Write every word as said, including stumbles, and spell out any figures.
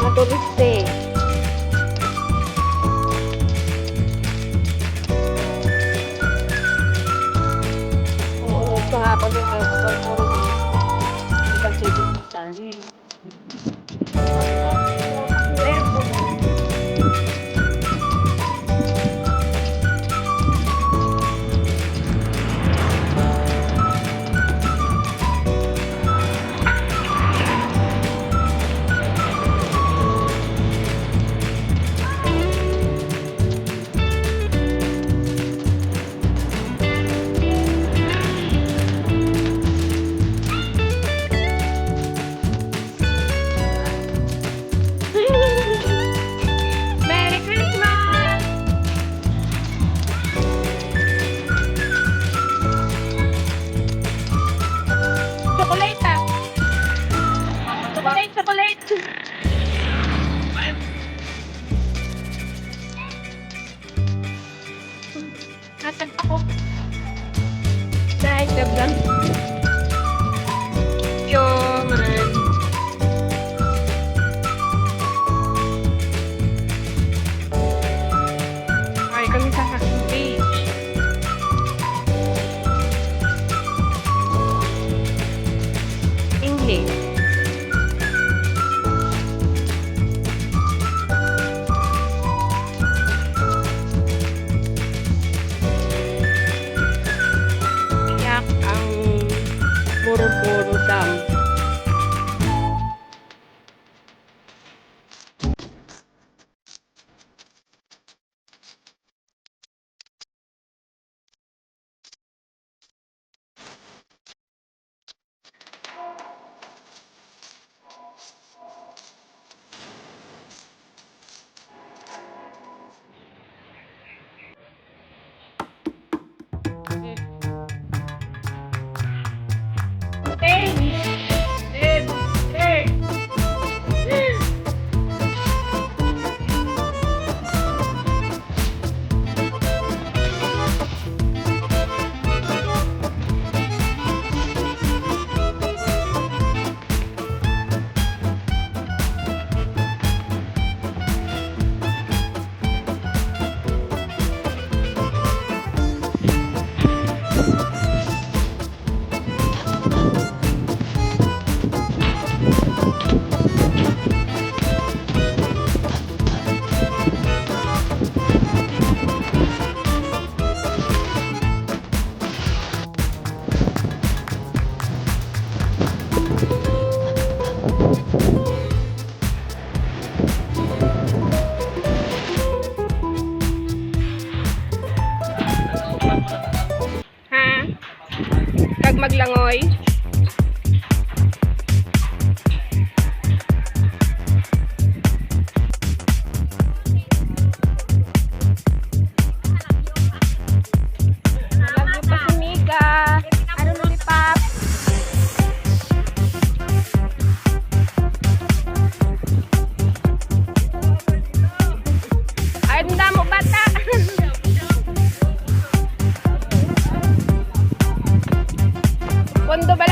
Mga turista eh. Oo, kahapon yung airport, puro turista. Hindi kasi dito tayo. Merry Christmas! Chocolate, ah. Chocolate, chocolate. Nasaan ako? Dahil sa vlog. Yo, man. Ay, kami sa aking page. English. Yak ang Boro-Boro Dam. Ha? Kag maglangoy? Love you pa si Miga. Ano, lollipop? Ay, ang damo bata. Pondo ba